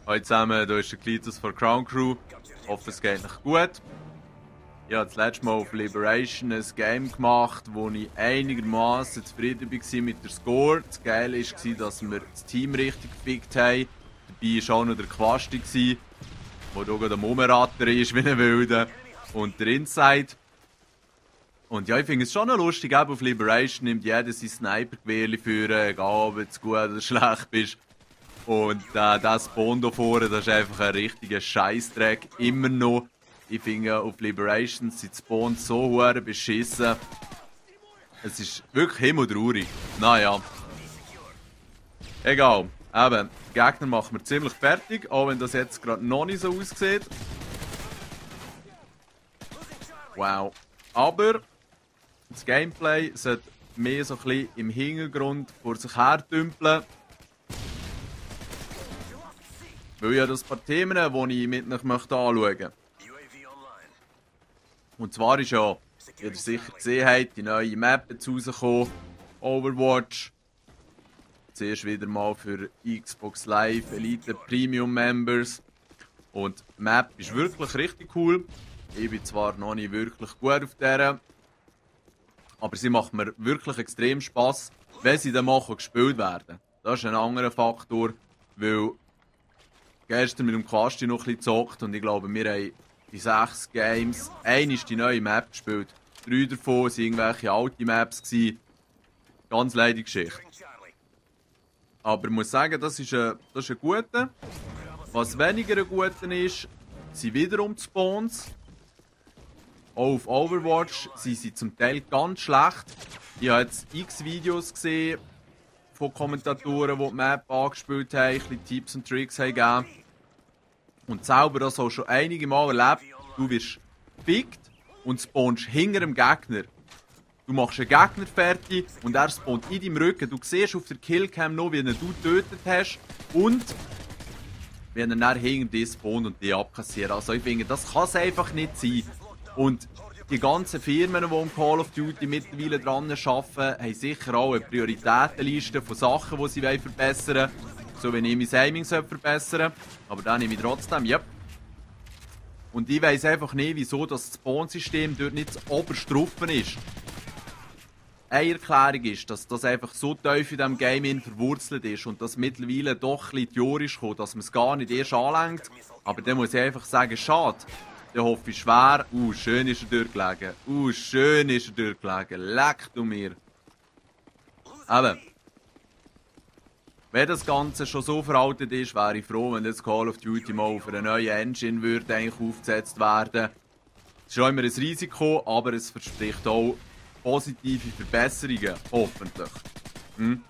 Hallo zusammen, hier ist der Klitus von Crown Crew. Ich hoffe, es geht euch gut. Ich habe das letzte Mal auf Liberation ein Game gemacht, wo ich einigermaßen zufrieden war mit der Score. Das Geile war, dass wir das Team richtig gefickt haben. Dabei war auch noch der Quasti, der hier gerade am Umrattern ist wie ein Wilder. Und der Inside. Und ja, ich finde es schon noch lustig, eben auf Liberation nimmt jeder sein Sniper-Gewehr für, egal ob du gut oder schlecht bist. Und das Spawn hier vorne, das ist einfach ein richtiger Scheissdreck. Immer noch. Ich finde, auf Liberation sind die Spawns so hure beschissen. Es ist wirklich himmeltraurig. Naja. Egal. Eben, die Gegner machen wir ziemlich fertig, auch wenn das jetzt gerade noch nicht so aussieht. Wow. Aber das Gameplay sollte mehr so ein bisschen im Hintergrund vor sich her dümpeln. Weil ich habe ein paar Themen, die ich mit euch anschauen möchte. Und zwar ist ja, wie ihr sicher gesehen habt, die neue Map jetzt rausgekommen. Overwatch. Zuerst wieder mal für Xbox Live Elite Premium Members. Und die Map ist wirklich richtig cool. Ich bin zwar noch nicht wirklich gut auf der, aber sie macht mir wirklich extrem Spass, wenn sie dann mal gespielt werden. Das ist ein anderer Faktor, weil gestern mit dem Quasti noch ein bisschen gezockt und ich glaube, wir haben in 6 Games einmal die neue Map gespielt. 3 davon waren irgendwelche alte Maps. Ganz leidige Geschichte. Aber ich muss sagen, das ist ein guter. Was weniger ein guter ist, sind wiederum die Spawns. Auch auf Overwatch sind sie zum Teil ganz schlecht. Ich habe jetzt x Videos gesehen von Kommentatoren, die die Map angespielt haben, ein bisschen Tipps und Tricks haben gegeben. Und selber das auch schon einige Mal erlebt, du wirst gefickt und spawnst hinter dem Gegner. Du machst einen Gegner fertig und er spawnt in deinem Rücken. Du siehst auf der Killcam noch, wie ihn du getötet hast und wie er dann hinter dir spawnt und dich abkassiert. Also ich finde, das kann es einfach nicht sein. Und die ganzen Firmen, die im Call of Duty mittlerweile dran arbeiten, haben sicher auch eine Prioritätenliste von Sachen, die sie verbessern wollen. So wie ich mein Aiming verbessern soll. Aber dann nehme ich trotzdem, ja. Und ich weiss einfach nicht, wieso das Spawn-System dort nicht oberst drauf ist. Eine Erklärung ist, dass das einfach so tief in diesem Game verwurzelt ist und das mittlerweile doch ein bisschen theorisch kommt, dass man es gar nicht erst anlenkt. Aber dann muss ich einfach sagen, schade. Dann hoffe ich schwer, schön ist er durchgelegen. Schön ist er durchgelegen. Leck du mir. Eben. Wenn das Ganze schon so veraltet ist, wäre ich froh, wenn das Call of Duty mal auf eine neue Engine würde eigentlich aufgesetzt werden. Es ist auch immer ein Risiko, aber es verspricht auch positive Verbesserungen, hoffentlich. Dann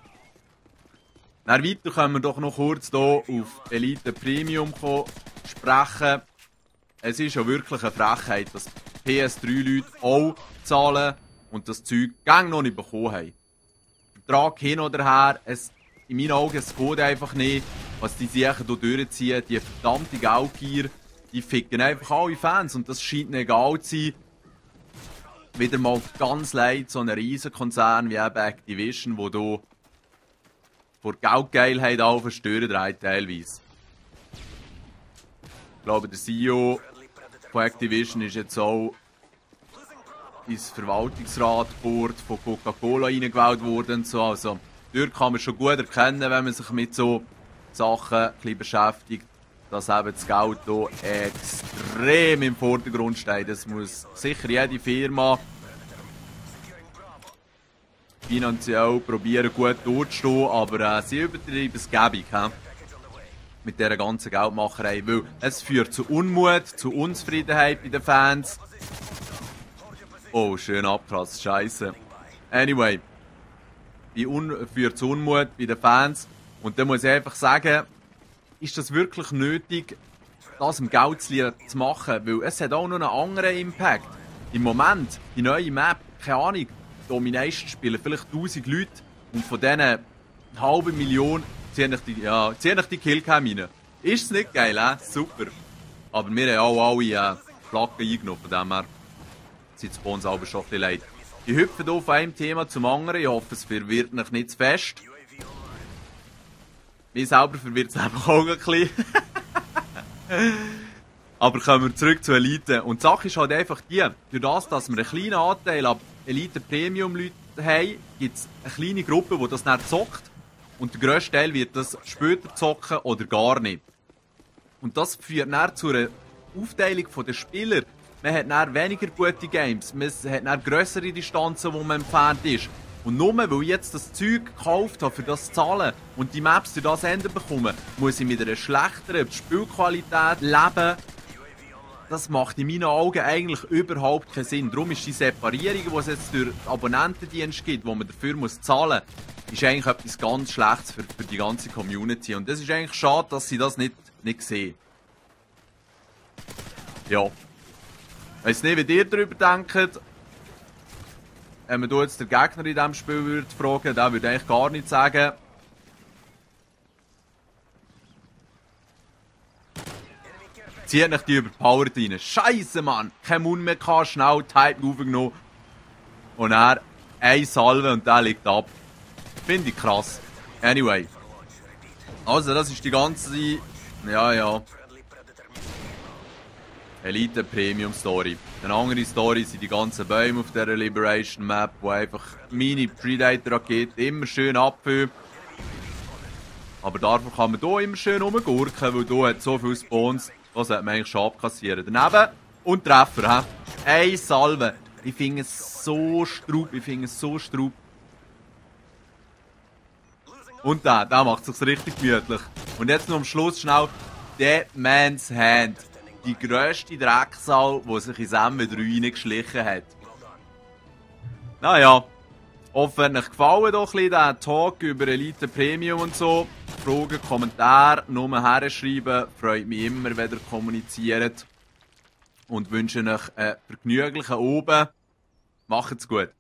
weiter können wir doch noch kurz hier auf Elite Premium sprechen. Es ist ja wirklich eine Frechheit, dass PS3-Leute auch zahlen und das Zeug gang noch nicht bekommen haben. Vertrag hin oder her, in meinen Augen, es geht einfach nicht, was die Sachen hier durchziehen. Die verdammte Geldgier, die ficken einfach alle Fans und das scheint nicht egal zu sein. Wieder mal ganz leid, so ein riesen Konzern wie eben Activision, wo hier vor Geldgeilheit auch verstören dreht teilweise. Ich glaube, der CEO von Activision ist jetzt auch ins Verwaltungsratboard von Coca-Cola reingewählt worden und so. Also, dort kann man schon gut erkennen, wenn man sich mit so Sachen ein bisschen beschäftigt, dass eben das Geld hier extrem im Vordergrund steht. Das muss sicher jede Firma finanziell probieren, gut durchzustehen, aber sie übertreiben es gäbig mit dieser ganzen Geldmacherei, weil es führt zu Unmut, zu Unzufriedenheit bei den Fans. Oh, schön abgekratzt, scheiße. Anyway, führt zu Unmut bei den Fans und dann muss ich einfach sagen, ist das wirklich nötig, das im Geld zu machen, weil es hat auch noch einen anderen Impact. Im Moment, die neue Map, keine Ahnung, Domination spielen vielleicht 1000 Leute und von diesen 500.000 ziehen ich die Killcam rein. Ist es nicht geil, super. Aber wir haben auch alle Flaggen eingenommen, von dem her sind es bei uns aber schon ein bisschen leid. Ich hüpfe hier von einem Thema zum anderen, ich hoffe es verwirrt mich nicht zu fest. Mich selber verwirrt es einfach auch ein bisschen. Aber kommen wir zurück zu Elite. Und die Sache ist halt einfach die, durch das, dass wir einen kleinen Anteil an Elite Premium Leuten haben, gibt es eine kleine Gruppe, die das nicht zockt. Und der grösste Teil wird das später zocken oder gar nicht. Und das führt dann zu einer Aufteilung der Spieler. Man hat dann weniger gute Games, man hat dann grössere Distanzen, wo man entfernt ist. Und nur weil ich jetzt das Zeug gekauft habe, für das zu zahlen und die Maps durch das Ende bekomme, muss ich mit einer schlechteren Spielqualität leben. Das macht in meinen Augen eigentlich überhaupt keinen Sinn. Darum ist die Separierung, die es jetzt durch Abonnentendienst gibt, wo man dafür zahlen muss, ist eigentlich etwas ganz Schlechtes für die ganze Community. Und es ist eigentlich schade, dass sie das nicht sehen. Ja. Ich weiss nicht, wie ihr darüber denkt. Wenn man jetzt den Gegner in diesem Spiel würde fragen, der würde eigentlich gar nichts sagen. Zieht nicht die überpowered rein. Scheiße, Mann! Kein Mund mehr gehabt, schnell Type aufgenommen. Und er eine Salve und der liegt ab. Finde ich krass. Anyway. Also, das ist die ganze... Ja. Elite Premium Story. Eine andere Story sind die ganzen Bäume auf dieser Liberation Map, wo einfach meine Predator-Rakete immer schön abfüllen. Aber dafür kann man hier immer schön rumgurken, weil hier hat so viele Spawns. Das sollte man eigentlich schon abkassieren. Daneben und Treffer, he? Eine Salve. Ich finde es so straub, Und der macht es sich richtig gemütlich. Und jetzt noch am Schluss schnell Dead Man's Hand. Die grösste Drecksau, die sich in MW3 reingeschlichen hat. Naja, hoffe, hat euch gefallen, doch ein bisschen der Talk über Elite Premium und so. Fragen, Kommentare, nur herschreiben. Freut mich immer, wenn ihr kommuniziert. Und wünsche euch einen vergnüglichen Abend. Macht's gut.